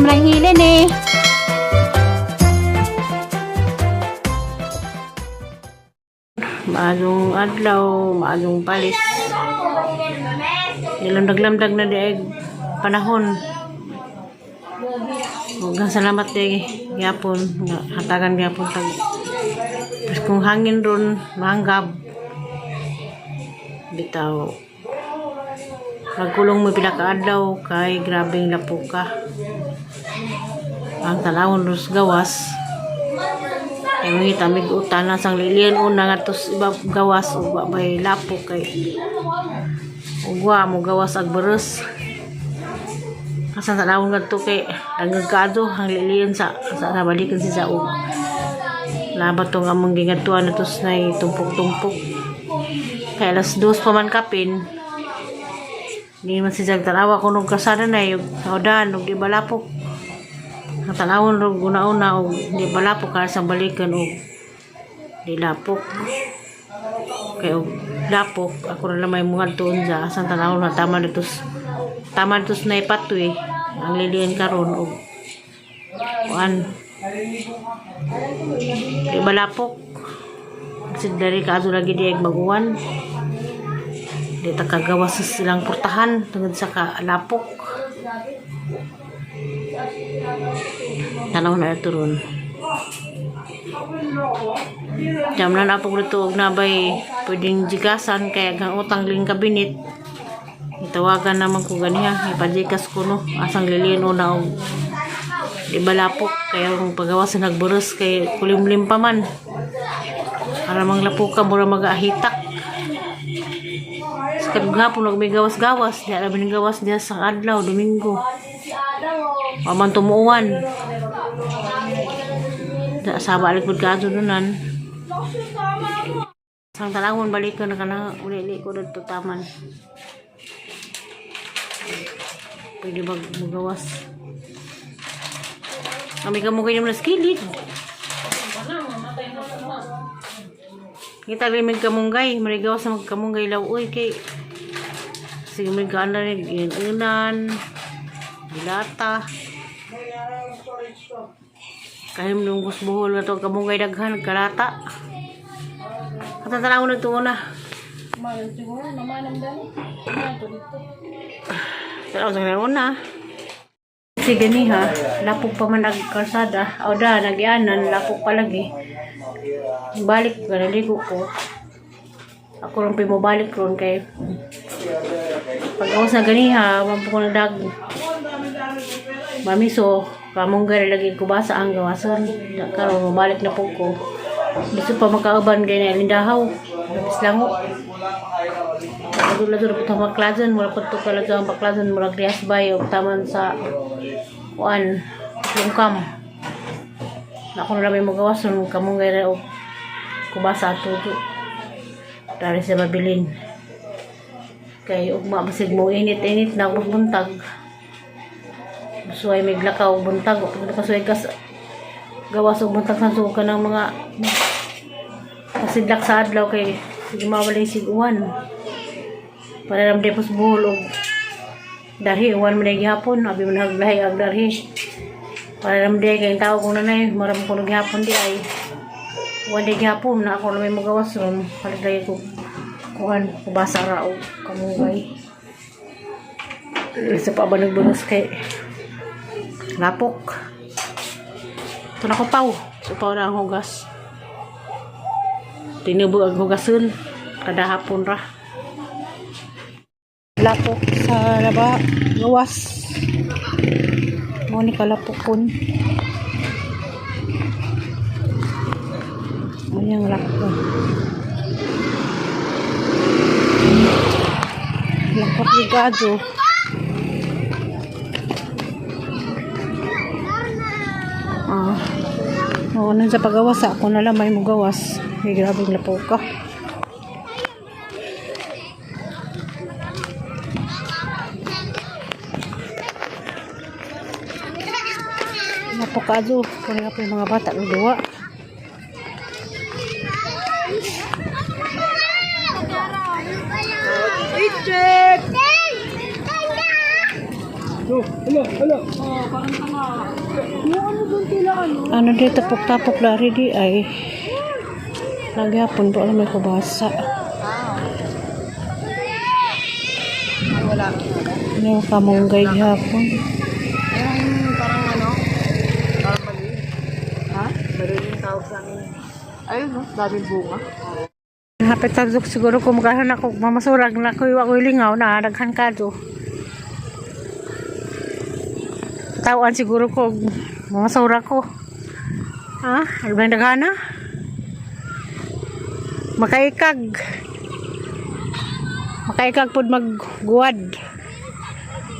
Lang hilin eh. Maayong adlaw, maayong palis. Nilamdag-lamdag na diay panahon. Huwag salamat di gyapon nga hatagan gyapon tag kung hangin ron mahanggab bitaw. Nagkulong mo pila ka adlaw kay grabeng lapuka. Ang tanawon ros gawas. Kay mga tamig utan na sang lilian una nga tos iba gawas ug wa bay lapok kay ugwa mo gawas ag baros. Asa tanawon ngadto kay nagkado ang lilian sa nabalikan si sa og labat tong among gingadtuan na tos nay tumpok-tumpok. Kay alas 2 pa man kapin. Di man si Jag tanawa ko nung kasada na yung saudan ug di balapok. Ang tanawon og una-una og di balapok kaya sa balikan og di lapok. Kay og lapok ako na lang may mga tuon sa asang tanawon na tama dito na ipatoy ang lilian karon og kuan di balapok. Kasi dari kaso lagi di ay maguwan. Di ta kagawas sa silang portahan tungod sa kalapok. Tanaw na ito ron. Jam na napog nito og nabay pwedeng jigasan kaya gang utang ling kabinet. Itawagan naman ko ganiha, ipajikas ko no. Asang lilian una og di balapok kaya ang pagawas sa nagburos kay kulimlim pa man. Para manglapuka mura mag-ahitak. Sa nga po may gawas-gawas, di alam ng gawas diya sa adlaw, Domingo. Paman tumuuan. Da sa balik pud kadto dunan. Sang tanawon balik ka na kana uli ko didto taman. Pwede mag magawas. Kami ka mo ganyan na skilid. Kita rin may kamunggay, marigawas na magkamunggay law uy kay sige may kaana rin unan dilata. Kahim lungkos buhol na to kamunggay daghan kalata. Katatanaw na ito una. Mayon siguro, naman ang dali. Ito dito. Tanaw sa una. Kasi gani ha, lapok pa man ang kalsada. O da, nagyanan, lapok pa lagi. Balik, ganaligo ko. Ako lang pimubalik ron kay pag awas na gani ha, wampo ko na dag. Mamiso, kamunggay lagi ko basa ang gawason. Da, karon mabalik na po ko. Biso pa makauban kay na lindahaw. Labis lango. Lado-lado na po itong baklasan. Mura po ito kalaga ang baklasan. Mura kriyas bay o taman sa kuan lungkam. Ako na lang may magawas ng kamunggay na o kubasa at tuto. Dari sa mabilin. Kay ugma basig mo init-init na ako buntag. Suway may glakaw buntag. Pag nakasuway kas gawas og buntag sa suka ng mga kasidlak sa adlaw kay sige mawalay siguan. Para lang di pos buhol og darhi uwan man ay gihapon abi man haglahi ag darhi. Para lang di kay tao kung nanay maram ko gihapon di ay uwan di gihapon na ako na may magawas ron palit lagi ko kuan kubasa ra og kamugay. Sa pa ba nagbunos kay lapok. Ito na ko paw. So paw na ang hugas. Tinubo ang hugasun. Kada hapon ra. Lapok sa laba, gawas. Mo ni kalapokon. Mo niyang lapok. Lapok ni Gado. Ah. Oo, nun sa pagawas ako na lang may mugawas. May grabeng lapok ka. Napakado. Kunin nga po yung mga bata ng duwa. Ano dito, tapok-tapok lari di ay. Nagyapon po, alam may kubasa. Wala. Ano kamunggay gihapon. Yung parang ano, parang mali. Ha? Meron yung tawag sa amin. Ayun, no? Daming bunga. Hapit sa siguro kung magkaroon ako, mamasurag na ko yung ako'y lingaw na daghan ka do. Tawaan siguro ko, mamasura ko. Ha? Ano ba yung daghana? Makaikag. Makaikag pod magguwad.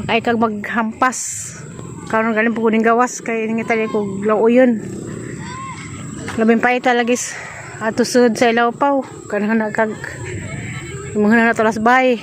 Makaikag maghampas. Karon galing po kuning gawas kay ngitali ko lauyon. Labing pa talaga ato sud sa ilaw paw kanang nagkag mga na talas bay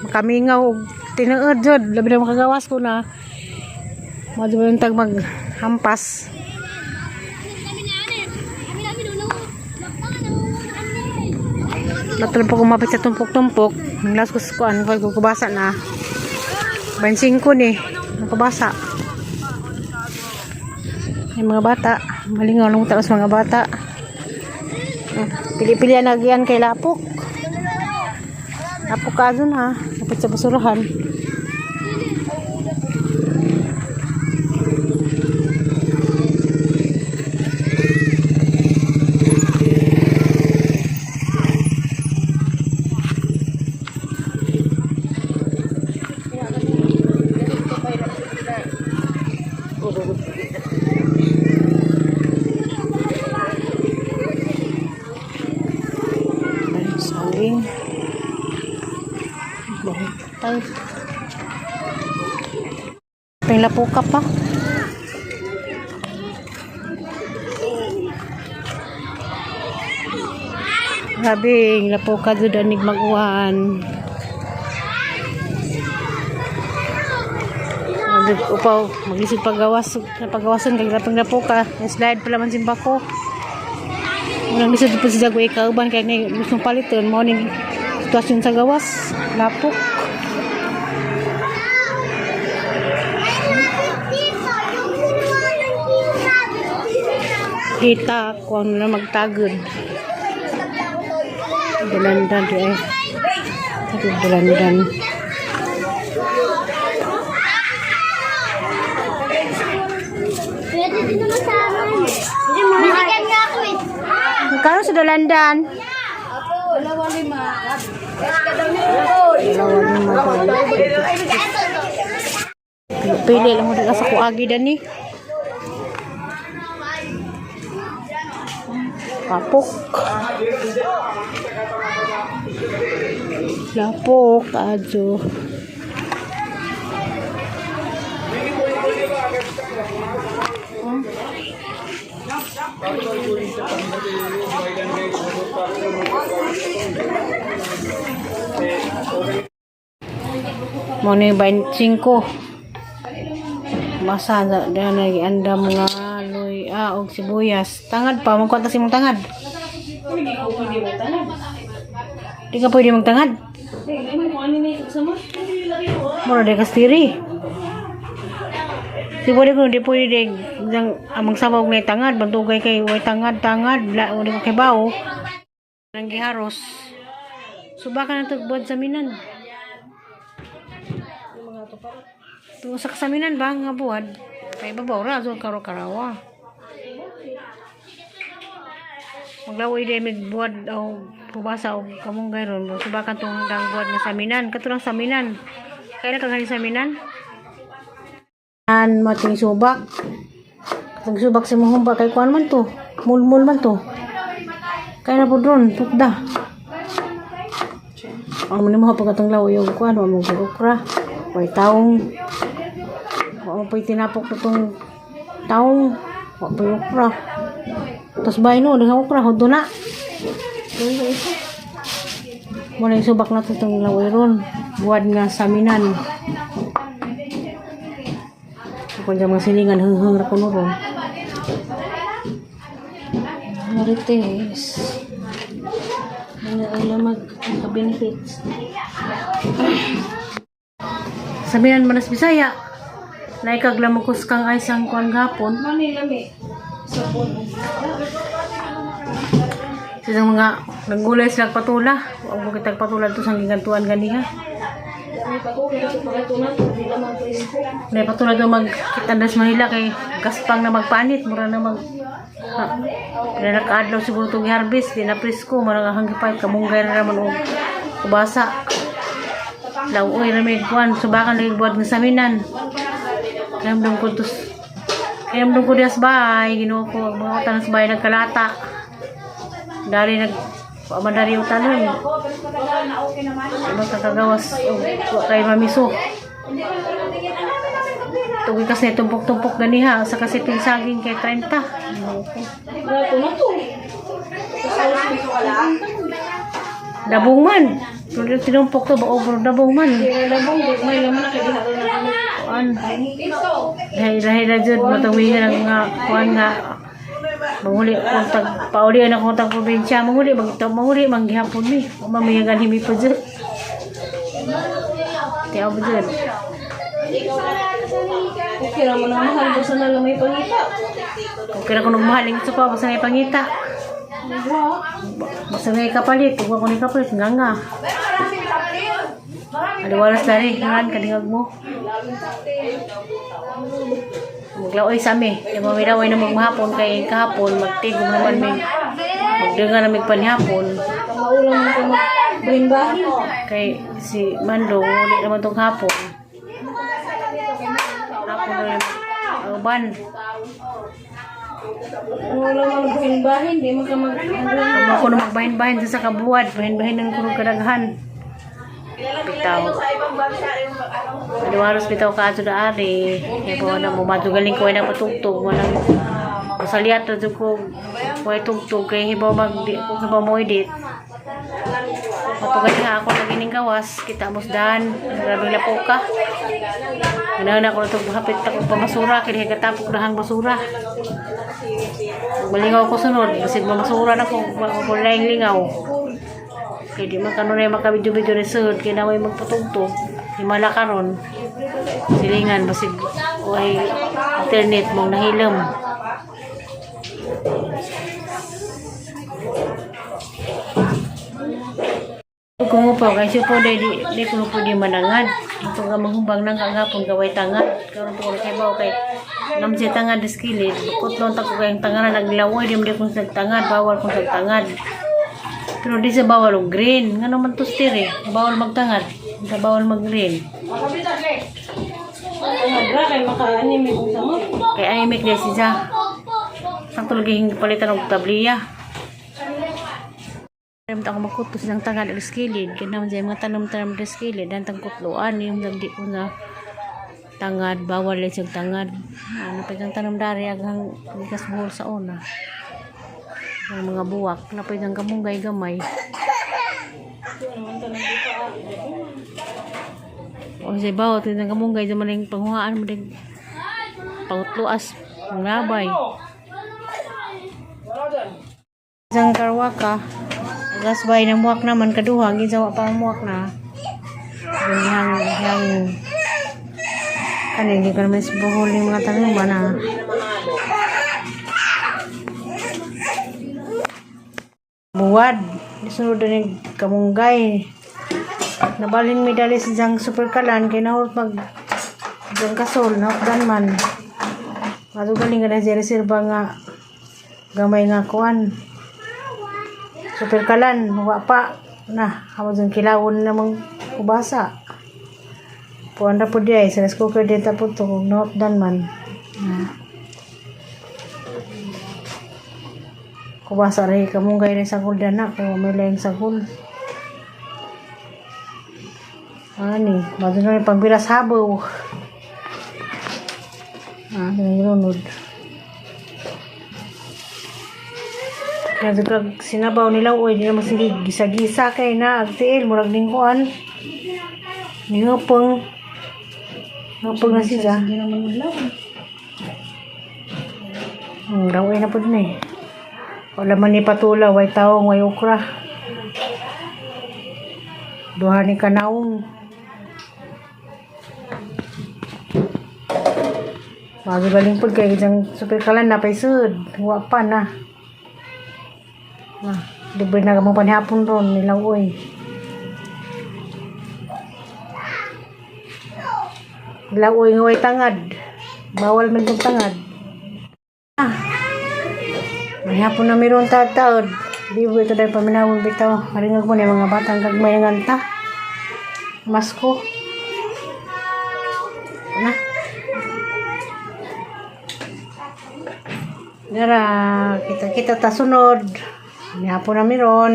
makamingaw og tinuod jud labi na makagawas ko na madto tag maghampas. Natuloy pa kumapit sa tumpok-tumpok. Ang last ko sa kuan, ko kubasa na. 25 ni, nakabasa. Yung mga bata, malingaw lang taas mga bata. Ah, pili-pili ang nagyan kay Lapok. Lapok ka dun ha, kapit sa basurahan. Ay, saging. Bahutay. Pinglapuka pa. Grabe, lapuka doon anig mag-uwan. Upaw, maglisod paggawas, paggawasan kay grabeng lapuka. Slide pala man simba ko. Walang lisod po sa jago ikauban kay ni gustong paliton mo ning sitwasyon sa gawas, lapok. Kita ko ano na magtagod. Dalandan di ay. Sabi dalandan. Pwede din naman sa amin. Binigyan nga ako eh. Magkano sa dalandan? 25. 25 daw. Pili lang mo dito sa kuagi dani. Lapok. Lapok, adyo. Mo ni 25. Masa na na gianda mga luy ah og sibuyas. Tangad pa mo kwanta si mong tangad. Di ka pwede magtangad. Mura di ka stiri. Si pwede ko di pwede dang amang sabaw na tangad bantugay kay way tangad tangad la di ka kay bao. Nang giharos. Subakan na tugbuad sa minan. Tungo sa kasaminan ba nga buwad? Kay babaw ra so karo karawa. Maglaway day mig buwad o pubasa o kamunggay ron. Subakan tong dang buwad nga saminan. Katurang saminan. Kaya na kagaling saminan? An mating subak. Katong subak sa muhumba kay kuan man to. Mulmul man to. Kaya na po dron, pukda. Ang mo mo pagkatong laway og kuan wa mo okra. Way taong. Wa mo po'y tinapok na tong taong. Wa po'y okra. Tapos bay no, daghang okra hodto na. Mo na yung subak na to tong laway ron. Buwad nga saminan. Kung dyan mga silingan, hang-hang ra kuno ron. Marites. Mga alam mag benefits. Sabihan mo na sa Bisaya. Naikaglamukos kang ay sang kuan gapon. Mani lami. Sabon. Sa mga naggulay sila patula. Huwag mo kitag patula to sa gigantuan ganiha. May patula sa pagkatunan. Hindi naman presko. May patula daw mag kitandas Manila kay gaspang na magpanit. Mura na mag... Ha. Kaya nakaadlaw siguro itong harvest. Di na presko. Mura nga hanggang kamunggay na naman o kubasa. Lauoy na may kuan. Subakan lagi buhat ng saminan. Kaya ko tos. Kaya ko dias bahay. Ginoo ko. Ang mga utan sa bahay nagkalata. Dari nag... Mandari utanon. Magkakagawas. O, wa kay mamiso. Tugi kas na tumpok-tumpok ganiha sa kasi saging kay 30. Grato na to. Dabong man. Tuloy tinumpok to ba over dabong man. Labong, may laman na kay diha na. Kuan. Lahi-lahi na jud matawigan ang nga kuan nga manguli kung tag pauli na kung tag probinsya manguli mag manguli manggihapon ni mamiyagan himi pa jud. Tiyaw ba jud? Okay ra man ang mahal basta na lang may pangita. Okay ra kuno mahaling sa pa basta may pangita. Wa. Basta may kapalit, ug ko ni kapalit nga nga. Aliwalas dari, ngan kadingag mo. Maglaoy sa mi. Di ba milaway na magmahapon kay kahapon magtigom naman mi. Magdunga na mig panihapon Maulang mo ka magbahin-bahin. kay si Mando uli naman tong hapon. Hapon na uban. Maulang mo magbahin-bahin, di man ka mag Amo ko na magbahin-bahin sa kabuwad, bahin-bahin ng kuno kadaghan. Bitaw. Aliwaros bitaw ka ato na ari. Kaya po na mo galing ko ay napatugtog walang masaliat na jud ko way tugtog kay hibaw mag di ko hibaw mo edit. Matugal nga ako lagi ning gawas, kita mo dan, grabe lapo ka. Ano na ko itong hapit ako pamasura, kaya katapok na hang basura. Malingaw ko sunod, basig mamasura na ko, ko laing lingaw. Kaya di man kanunay makabidyo-bidyo ni sud, kaya naway magpatugtog. Himala karon. Silingan, basig way internet mong nahilom. Kung upo, kay siya po, di, di ko po di manangad. Ito nga mahumbang nang kagapon gaway tangad. Karon po ko kay bawo kay nam siya tangad diskilid. Bukot ta ko kay ang tangaran naglawoy di mo di kong tangad, bawal kong tangad. Pero di sa bawal og green. Nga naman to steer eh. Bawal magtangad. Sa bawal mag green. Ra kay makaani may kung samot. Kay anemic na siya. Sakto lagi hindi palitan og tabliya. Alam ako makutos ng tangad og skilid. Kaya naman siya mga tanom-tanom og skilid. Dan tangkutloan yung di ko na tangad bawal lang siyang tangad. Ano pa siyang tanom dari aghang gikas buhol sa una. Ang mga buwak na pa siyang kamunggay gamay. O sa ibaw, tinang kamunggay sa maling panghuhaan mo din pangutluas, ang labay. Isang karwaka, agas bay na muwak naman kaduha, ginsawa pa ang muwak na. Yung hang kanin, hindi ka naman sa buhol yung mga tanong ba na. Buwad, sunod na yung kamunggay. Nabalin mi dali sa diyang superkalan, kay nahurot mag diyang kasol, nahukdan man. Ato galing ka na siya reserba nga gamay nga kuan. Superkalan, wa pa. Na, hamo dyan kilawon namang kubasa. Puan ra po di ay, sa rice cooker din ta po to, kung nahukdan man. Na. Kubasa rin, kamunggay rin sagol na, kung may laing sagol. Ani, bago na yung pagbilas habaw. Ah, ginunod. Kaya pag sinabaw nila, uy, di naman sige, gisa-gisa kay na, agtiil, murag lingkuan. Ningupong. Ngupong na siya. Hindi naman maglaw. Laway na po din eh. Wala man ni patula, way taong, way okra. Duha ni kanaong. Bago galing po kay isang super kalan na paisud. Wa pa na. Ah, libre na mo panihapon ron nilang uy. Laoy nga way tangad. Bawal man tong tangad. Ah. Manihapon na meron tataod. Libre ito dahil paminawon bitaw. Maringag mo na yung mga batang gagmay ang anta. Masko. Na. Dara, kita-kita ta sunod. Manihapon na meron.